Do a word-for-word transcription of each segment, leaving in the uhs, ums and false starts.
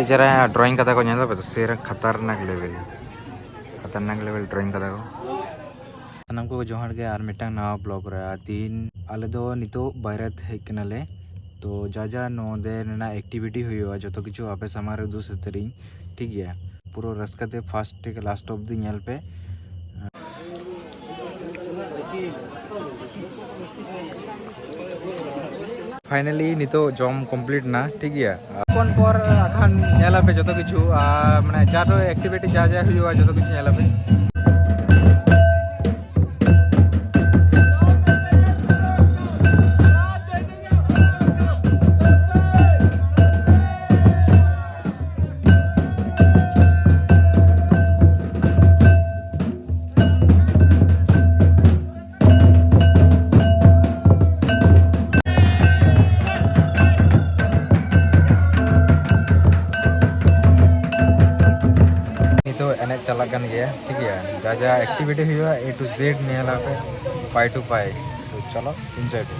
ᱡᱟᱨᱟ drawing ᱠᱟᱫᱟ ᱠᱚ, ᱧᱮᱞ ᱫᱟᱯᱮ ᱛᱚ, ᱥᱮᱨᱟ ᱠᱷᱟᱛᱟᱨᱱᱟᱠ ᱞᱮᱵᱮᱞ, ᱠᱷᱟᱛᱟᱨᱱᱟᱠ ᱞᱮᱵᱮᱞ ᱰᱨᱚᱭᱤᱝ ᱠᱟᱫᱟ ᱠᱚ᱾ ᱥᱟᱱᱟᱢ ᱠᱚ ᱡᱚᱦᱟᱨ ᱜᱮ ᱟᱨ ᱢᱤᱫᱴᱟᱝ ᱱᱟᱣᱟ ᱵᱞᱚᱜ ᱨᱮ᱾ ᱟᱨ ᱛᱤᱦᱤᱧ ᱟᱞᱮ ᱫᱚ ᱱᱤᱛᱚᱜ ᱵᱟᱭᱨᱟᱛ ᱦᱮᱡ ᱠᱟᱱᱟᱞᱮ, ᱛᱚ ᱡᱟ ᱡᱟ ᱱᱚᱰᱮ ᱨᱮᱱᱟᱜ ᱮᱠᱴᱤᱵᱷᱤᱴᱤ ᱦᱩᱭᱩᱜᱼᱟ ᱡᱚᱛᱚ ᱠᱤᱪᱷᱩ ᱟᱯᱮ ᱥᱟᱢᱟᱝ ᱨᱮ ᱩᱫᱩᱜ ᱥᱚᱫᱚᱨᱤᱧ, ᱴᱷᱤᱠ ᱜᱮᱭᱟ? ᱯᱩᱨᱟᱹ ᱨᱟᱹᱥᱠᱟᱹ ᱛᱮ ᱯᱷᱟᱥᱴ ᱛᱷᱮᱠᱮ ᱞᱟᱥᱴ ᱚᱵᱫᱤ ᱧᱮᱞ ᱯᱮ᱾ ᱯᱷᱟᱭᱱᱟᱞᱤ ᱱᱤᱛᱚᱜ ᱡᱚᱢ ᱠᱚᱢᱯᱞᱤᱴ ᱱᱟ, ᱴᱷᱤᱠ ᱜᱮᱭᱟ᱾ ᱠᱷᱚᱱ ᱯᱚᱨ ᱟᱠᱷᱟᱱ ᱧᱮᱞ ᱟᱯᱮ ᱡᱚᱛᱚ ᱠᱤᱪᱷᱩ, ᱟᱨ ᱢᱟᱱᱮ ᱡᱟ ᱫᱚ ᱮᱠᱴᱤᱵᱷᱤᱴᱤ ᱡᱟ ᱡᱟ ᱦᱩᱭᱩᱜᱼᱟ ᱡᱚᱛᱚ ᱠᱤᱪᱷᱩ ᱧᱮᱞ ᱟᱯᱮ᱾ ᱱᱤᱛᱚᱜ ᱮᱱᱮᱡ ᱪᱟᱞᱟᱜ ᱠᱟᱱ ᱜᱮᱭᱟ, ᱴᱷᱤᱠ ᱜᱮᱭᱟ᱾ ᱡᱟ ᱡᱟ ᱮᱠᱴᱤᱵᱷᱤᱴᱤ ᱦᱩᱭᱩᱜᱼᱟ, A to Z ᱧᱮᱞ ᱟᱯᱮ, pie to pie᱾ ᱛᱚ ᱪᱚᱞᱚ, ᱮᱱᱡᱚᱭ ᱯᱮ᱾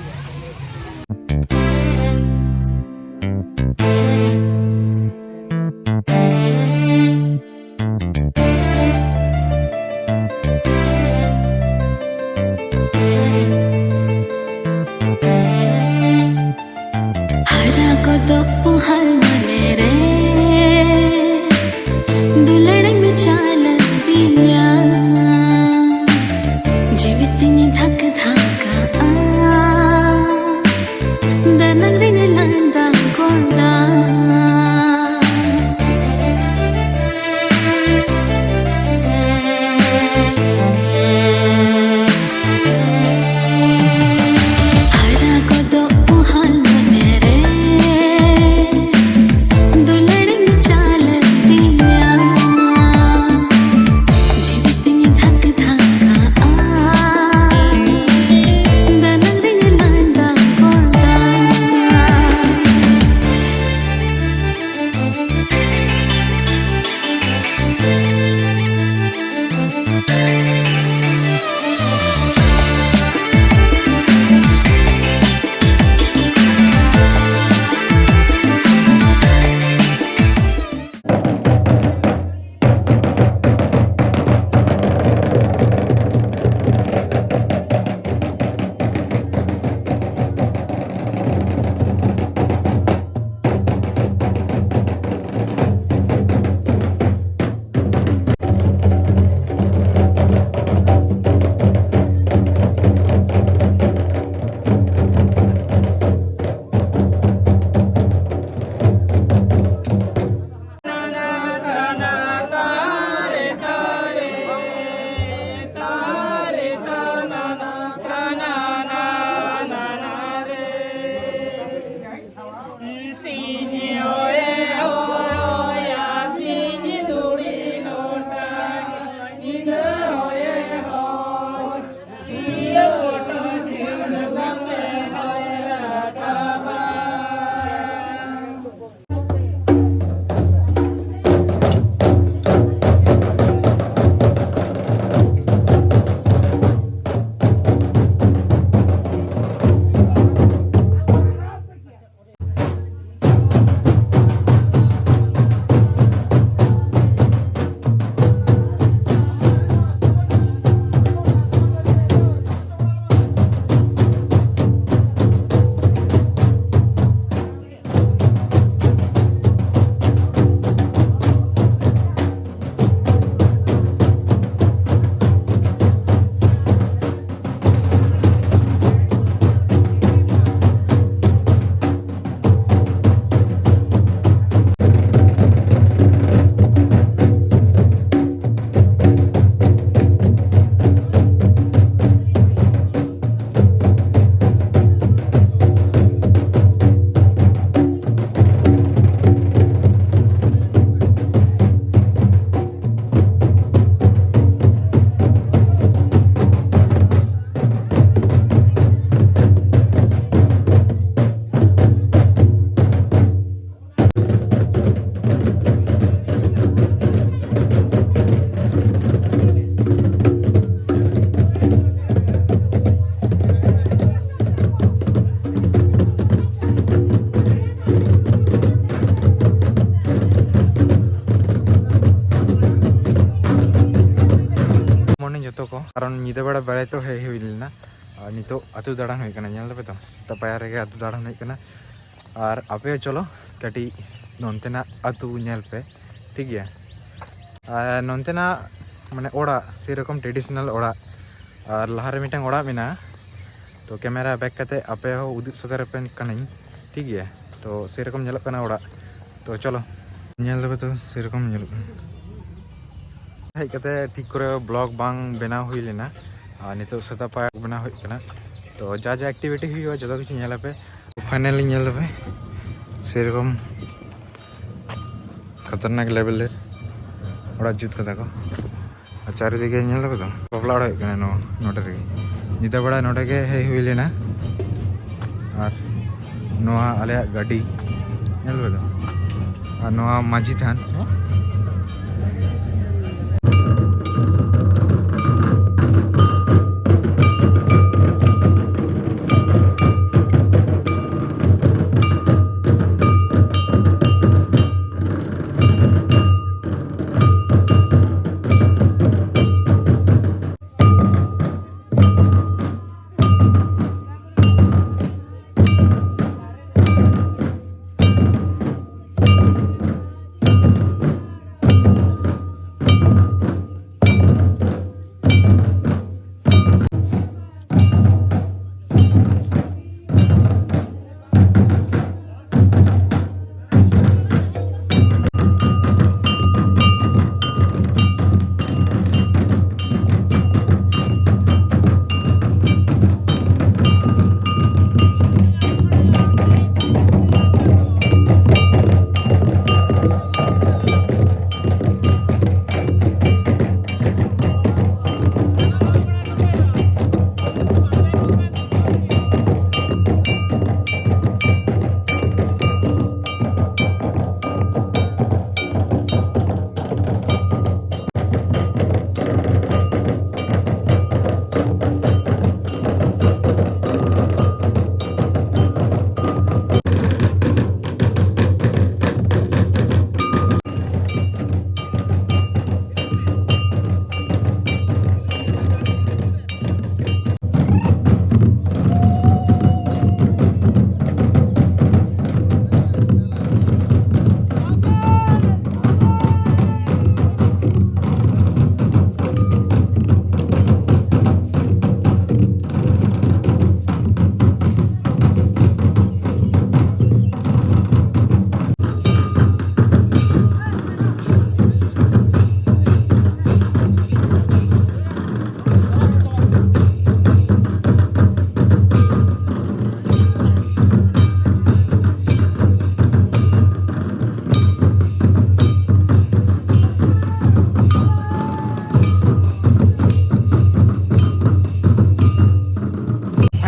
ᱦᱟᱨᱟ ᱜᱚᱫᱚᱜ ᱯᱳᱦᱟᱞ ᱢᱚᱱᱮ ᱨᱮ ᱫᱩᱞᱟᱹᱲ ᱢᱮ ᱪᱟᱞ ᱟᱹᱫᱤᱧᱟ, ᱡᱤᱣᱤ ᱛᱤᱧ ᱫᱷᱟᱠ ᱫᱷᱟᱠᱟᱜᱼᱟ᱾ ᱧᱤᱫᱟᱹ ᱵᱮᱲᱟ ᱵᱮᱲᱟᱭ ᱛᱚ ᱦᱮᱡ ᱦᱩᱭ ᱞᱮᱱᱟ᱾ ᱟᱨ ᱱᱤᱛᱚᱜ ᱟᱹᱛᱩ ᱫᱟᱬᱟᱱ ᱦᱩᱭᱩᱜ ᱠᱟᱱᱟ, ᱧᱮᱞ ᱫᱟᱯᱮ ᱛᱚ, ᱥᱮᱛᱟᱜ ᱯᱟᱭᱟᱨ ᱨᱮᱜᱮ ᱟᱹᱛᱩ ᱫᱟᱬᱟᱱ ᱦᱩᱭᱩᱜ ᱠᱟᱱᱟ᱾ ᱟᱨ ᱟᱯᱮ ᱦᱚᱸ ᱪᱚᱞᱚ ᱠᱟᱹᱴᱤᱡ ᱱᱚᱱᱛᱮᱱᱟᱜ ᱟᱹᱛᱩ ᱧᱮᱞ ᱯᱮ, ᱴᱷᱤᱠ ᱜᱮᱭᱟ? ᱟᱨ ᱱᱚᱱᱛᱮᱱᱟᱜ ᱢᱟᱱᱮ ᱚᱲᱟᱜ ᱥᱮᱨᱚᱠᱚᱢ ᱴᱨᱮᱰᱤᱥᱚᱱᱟᱞ ᱚᱲᱟᱜ, ᱟᱨ ᱞᱟᱦᱟᱨᱮ ᱢᱤᱫᱴᱟᱝ ᱚᱲᱟᱜ ᱢᱮᱱᱟᱜᱼᱟ᱾ ᱛᱚ ᱠᱮᱢᱮᱨᱟ ᱵᱮᱠ ᱠᱟᱛᱮ ᱟᱯᱮ ᱦᱚᱸ ᱩᱫᱩᱜ ᱥᱚᱫᱚᱨ ᱟᱯᱮ ᱠᱟᱹᱱᱟᱹᱧ, ᱴᱷᱤᱠ ᱜᱮᱭᱟ? ᱛᱚ ᱥᱮᱨᱚᱠᱚᱢ ᱧᱮᱞᱚᱜ ᱠᱟᱱᱟ ᱚᱲᱟᱜ, ᱛᱚ ᱪᱚᱞᱚ᱾ ᱧᱮᱞ ᱫᱟᱯᱮ ᱛᱚ ᱥᱮᱨᱚᱠᱚᱢ ᱧᱮᱞᱚᱜ ᱠᱟᱱᱟ᱾ ᱦᱮᱡ ᱠᱟᱛᱮ ᱴᱷᱤᱠ ᱠᱚᱨᱮ ᱵᱞᱚᱜ ᱵᱟᱝ ᱵᱮᱱᱟᱣ ᱦᱩᱭ ᱞᱮᱱᱟ, ᱟᱨ ᱱᱤᱛᱚᱜ ᱥᱮᱛᱟᱜ ᱯᱟᱭᱟᱨ ᱵᱮᱱᱟᱣ ᱦᱩᱭᱩᱜ ᱠᱟᱱᱟ᱾ ᱛᱚ ᱡᱟ ᱡᱟ ᱮᱠᱴᱤᱵᱷᱤᱴᱤ ᱦᱩᱭᱩᱜᱼᱟ ᱡᱚᱛᱚ ᱠᱤᱪᱷᱩ ᱧᱮᱞ ᱟᱯᱮ᱾ ᱯᱷᱟᱭᱱᱟᱞᱤ ᱧᱮᱞ ᱫᱟᱯᱮ ᱥᱮᱨᱚᱠᱚᱢ ᱠᱷᱟᱛᱟᱨᱱᱟᱠ ᱞᱮᱵᱮᱞ ᱨᱮ ᱚᱲᱟᱜ ᱡᱩᱛ ᱠᱟᱫᱟ ᱠᱚ᱾ ᱟᱨ ᱪᱟᱨᱤᱫᱤᱠᱮ ᱧᱮᱞ ᱫᱟᱯᱮ ᱛᱚ, ᱵᱟᱯᱞᱟ ᱚᱲᱟᱜ ᱦᱩᱭᱩᱜ ᱠᱟᱱᱟ ᱱᱚᱣᱟ, ᱱᱚᱰᱮ ᱨᱮᱜᱮ᱾ ᱧᱤᱫᱟᱹ ᱵᱮᱲᱟ ᱱᱚᱰᱮ ᱜᱮ ᱦᱮᱡ ᱦᱩᱭ ᱞᱮᱱᱟ᱾ ᱟᱨ ᱱᱚᱣᱟ ᱟᱞᱮᱭᱟᱜ ᱜᱟᱹᱰᱤ, ᱧᱮᱞ ᱫᱟᱯᱮ ᱛᱚ, ᱟᱨ ᱱᱚᱣᱟ ᱢᱟᱹᱡᱷᱤ ᱛᱷᱟᱱ᱾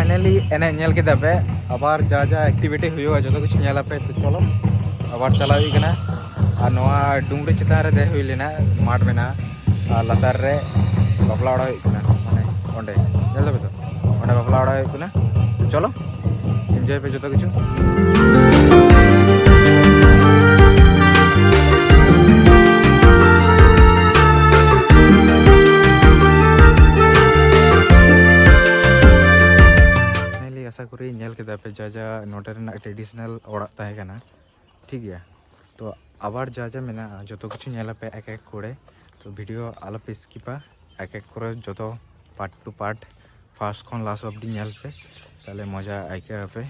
ᱯᱷᱟᱭᱱᱟᱞᱤ ᱮᱱᱮᱡ ᱧᱮᱞ ᱠᱮᱫᱟ ᱯᱮ, ᱟᱵᱟᱨ ᱡᱟ ᱡᱟ ᱮᱠᱴᱤᱵᱷᱤᱴᱤ ᱦᱩᱭᱩᱜᱼᱟ ᱡᱚᱛᱚ ᱠᱤᱪᱷᱩ ᱧᱮᱞ ᱟᱯᱮ᱾ ᱛᱚ ᱪᱚᱞᱚ, ᱟᱵᱟᱨ ᱪᱟᱞᱟᱣ ᱦᱩᱭᱩᱜ ᱠᱟᱱᱟ᱾ ᱟᱨ ᱱᱚᱣᱟ ᱰᱩᱝᱨᱤ ᱪᱮᱛᱟᱱ ᱨᱮ ᱫᱮᱡ ᱦᱩᱭ ᱞᱮᱱᱟ, ᱢᱟᱴᱷ ᱢᱮᱱᱟᱜᱼᱟ, ᱟᱨ ᱞᱟᱛᱟᱨ ᱨᱮ ᱵᱟᱯᱞᱟ ᱚᱲᱟᱜ ᱦᱩᱭᱩᱜ ᱠᱟᱱᱟ, ᱢᱟᱱᱮ ᱚᱸᱰᱮ ᱧᱮᱞ ᱫᱟᱯᱮ ᱛᱚ, ᱚᱸᱰᱮ ᱵᱟᱯᱞᱟ ᱚᱲᱟᱜ ᱦᱩᱭᱩᱜ ᱠᱟᱱᱟ᱾ ᱛᱚ ᱪᱚᱞᱚ, ᱮᱱᱡᱚᱭ ᱯᱮ ᱡᱚᱛᱚ ᱠᱤᱪᱷᱩ᱾ ᱯᱷᱟᱭᱱᱟᱞᱤ ᱟᱥᱟ ᱠᱚᱨᱤ ᱧᱮᱞ ᱠᱮᱫᱟ ᱯᱮ ᱡᱟ ᱡᱟ ᱱᱚᱰᱮ ᱨᱮᱱᱟᱜ ᱴᱨᱮᱰᱤᱥᱚᱱᱟᱞ ᱚᱲᱟᱜ ᱛᱟᱦᱮᱸ ᱠᱟᱱᱟ, ᱴᱷᱤᱠ ᱜᱮᱭᱟ᱾ ᱛᱚ ᱟᱵᱟᱨ ᱡᱟ ᱡᱟ ᱢᱮᱱᱟᱜᱼᱟ ᱡᱚᱛᱚ ᱠᱤᱪᱷᱩ ᱧᱮᱞ ᱟᱯᱮ ᱮᱠ ᱮᱠ ᱠᱚᱨᱮ᱾ ᱛᱚ ᱵᱷᱤᱰᱤᱭᱳ ᱟᱞᱚᱯᱮ ᱥᱠᱤᱯᱟ, ᱮᱠ ᱮᱠ ᱠᱚᱨᱮ ᱡᱚᱛᱚ ᱯᱟᱨᱴ ᱴᱩ ᱯᱟᱨᱴ, ᱯᱷᱟᱨᱥᱴ ᱠᱷᱚᱱ ᱞᱟᱥᱴ ᱚᱵᱫᱤ ᱧᱮᱞ ᱯᱮ, ᱛᱟᱦᱞᱮ ᱢᱚᱡᱟ ᱟᱹᱭᱠᱟᱹᱣ ᱟᱯᱮ,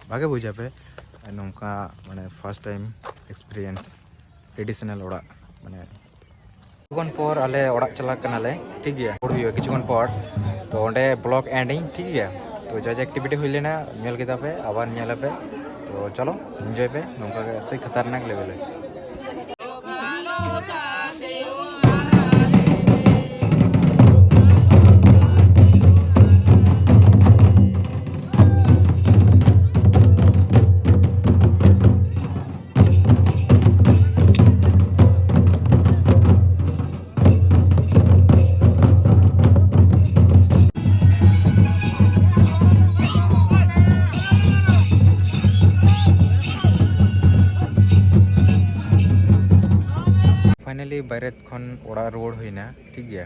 ᱵᱷᱟᱜᱮ ᱵᱩᱡᱷᱟᱹᱣ ᱯᱮ᱾ ᱱᱚᱝᱠᱟ ᱢᱟᱱᱮ ᱯᱷᱟᱨᱥᱴ ᱴᱟᱭᱤᱢ ᱮᱠᱥᱯᱤᱨᱤᱭᱮᱱᱥ ᱴᱨᱮᱰᱤᱥᱚᱱᱟᱞ ᱚᱲᱟᱜ, ᱢᱟᱱᱮ ᱠᱤᱪᱷᱩ ᱠᱷᱚᱱ ᱯᱚᱨ ᱟᱞᱮ ᱚᱲᱟᱜ ᱪᱟᱞᱟᱜ ᱠᱟᱱᱟᱞᱮ, ᱴᱷᱤᱠ ᱜᱮᱭᱟ, ᱨᱩᱣᱟᱹᱲ ᱦᱩᱭᱩᱜᱼᱟ ᱠᱤᱪᱷᱩ ᱠᱷᱚᱱ ᱯᱚᱨ᱾ ᱛᱚ ᱚᱸᱰᱮ ᱵᱞᱚᱜ ᱮᱱᱰ ᱤᱧ, ᱴᱷᱤᱠ ᱜᱮᱭᱟ᱾ ᱛᱚ ᱡᱟ ᱡᱟ ᱮᱠᱴᱤᱵᱷᱤᱴᱤ ᱦᱩᱭ ᱞᱮᱱᱟ ᱧᱮᱞ ᱠᱮᱫᱟ ᱯᱮ, ᱟᱵᱟᱨ ᱧᱮᱞ ᱟᱯᱮ᱾ ᱛᱚ ᱪᱚᱞᱚ ᱮᱱᱡᱚᱭ ᱯᱮ, ᱱᱚᱝᱠᱟ ᱜᱮ ᱥᱮᱭ ᱠᱷᱟᱛᱟᱨᱱᱟᱠ ᱞᱮᱵᱮᱞ ᱨᱮ᱾ ᱯᱷᱟᱭᱱᱟᱞᱤ ᱵᱟᱭᱨᱮ ᱠᱷᱚᱱ ᱚᱲᱟᱜ ᱨᱩᱣᱟᱹᱲ ᱦᱩᱭᱱᱟ, ᱴᱷᱤᱠ ᱜᱮᱭᱟ᱾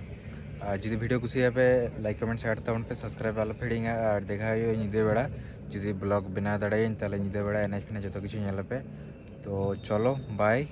ᱟᱨ ᱡᱩᱫᱤ ᱵᱷᱤᱰᱤᱭᱳ ᱠᱩᱥᱤᱭᱟᱜᱼᱟ ᱯᱮ, ᱞᱟᱭᱤᱠ, ᱠᱚᱢᱮᱱᱴ, ᱥᱮᱭᱟᱨ ᱛᱟᱵᱚᱱ ᱯᱮ, ᱥᱟᱵᱥᱠᱨᱟᱭᱤᱵ ᱟᱞᱚ ᱯᱮ ᱦᱤᱲᱤᱧᱟ᱾ ᱟᱨ ᱫᱮᱠᱷᱟ ᱦᱩᱭᱩᱜᱼᱟ ᱧᱤᱫᱟᱹ ᱵᱮᱲᱟ, ᱡᱩᱫᱤ ᱵᱞᱚᱜ ᱵᱮᱱᱟᱣ ᱫᱟᱲᱮᱭᱟᱹᱧ ᱛᱟᱦᱞᱮ ᱧᱤᱫᱟᱹ ᱵᱮᱲᱟ ᱮᱱᱮᱡ ᱯᱷᱮᱱᱮᱡ ᱡᱚᱛᱚ ᱠᱤᱪᱷᱩ ᱧᱮᱞ ᱟᱯᱮ᱾ ᱛᱚ ᱪᱚᱞᱚ, ᱵᱟᱭ᱾